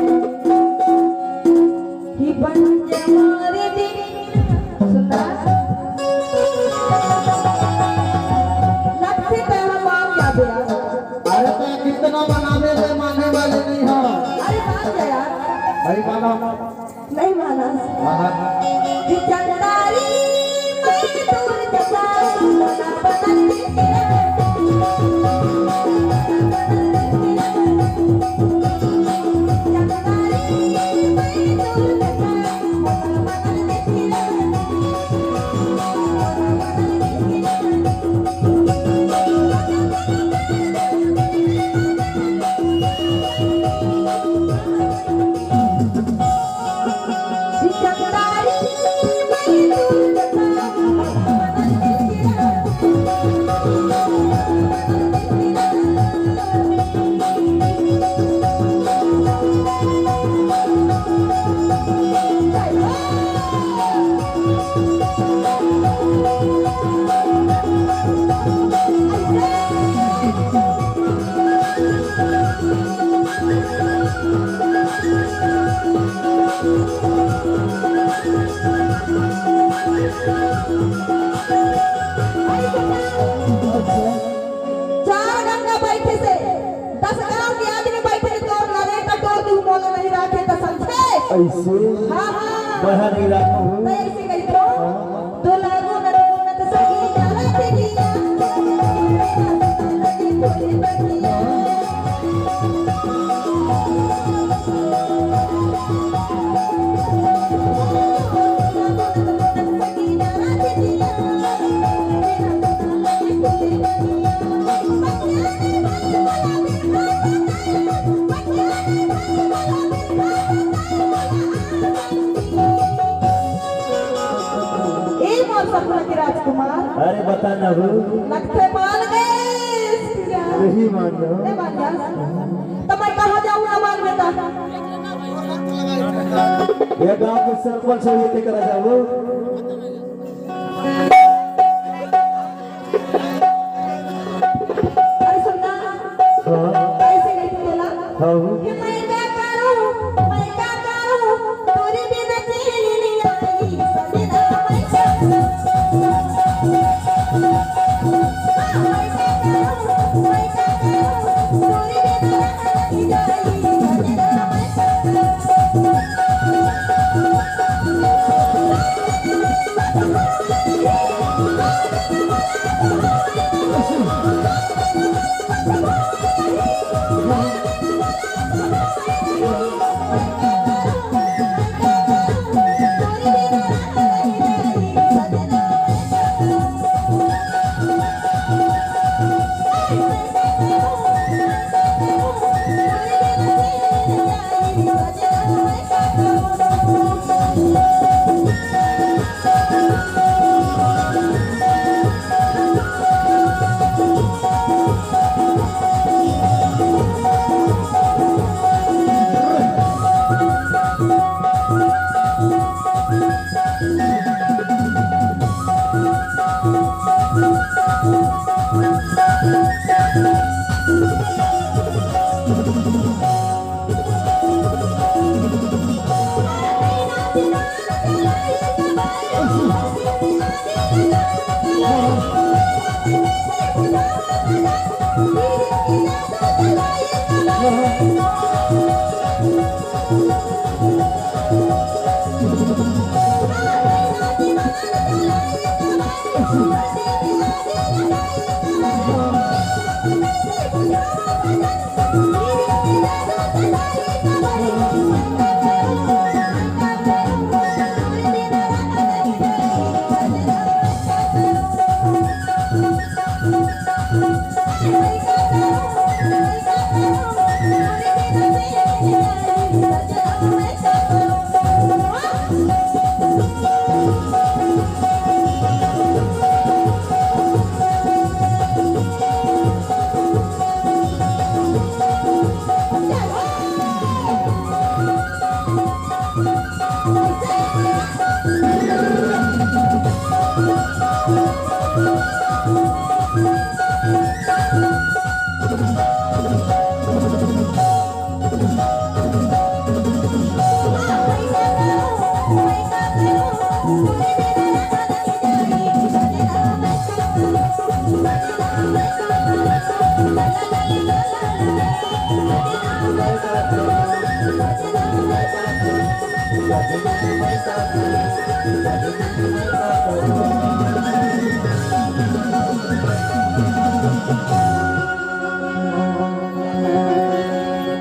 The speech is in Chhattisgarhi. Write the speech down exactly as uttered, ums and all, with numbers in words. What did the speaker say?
कि बन जवार दिन सुंदर। लगथे तैं ह मान जाबे यार। अरे, तैं कितना मनाबे, मैं माने वाले नहीं हंव। अरे, मान जा यार। भाई माना। नहीं माना। हाँ। कि चंदारी मैं दूर जता, बना बना के तेरा। चार गंगा बैठे से दस गांव के आदमी बैठे से तोर लड़े का तोर तू मोला नहीं राखे त समझे। ऐसे हाँ, हाँ। मैं नहीं राखा हूँ। मैं ऐसे कही तो। हाँ। तो लागो न लागो न तो सही जाना तेरी यार। ए मोर सपना के राजकुमार। अरे बता ना हो। लगथे मान गए। नहीं मान गया। नहीं मान गया। तो मैं कहाँ जाऊँ ना मान बेटा? ये गांव के सरपंच हो, ये करा जाओ। अरे सुन ना। हाँ। कैसे गई तू बोला? हाँ। कि मैं क्या करूँ, मैं क्या करूँ, तेरे बिना चैन नहीं आई, सजना मैं क्या करूँ? हाँ, मैं क्या करूँ, मैं क्या करूँ, तेरे बिना रहा नहीं जाई, सजना मैं क्या करूँ?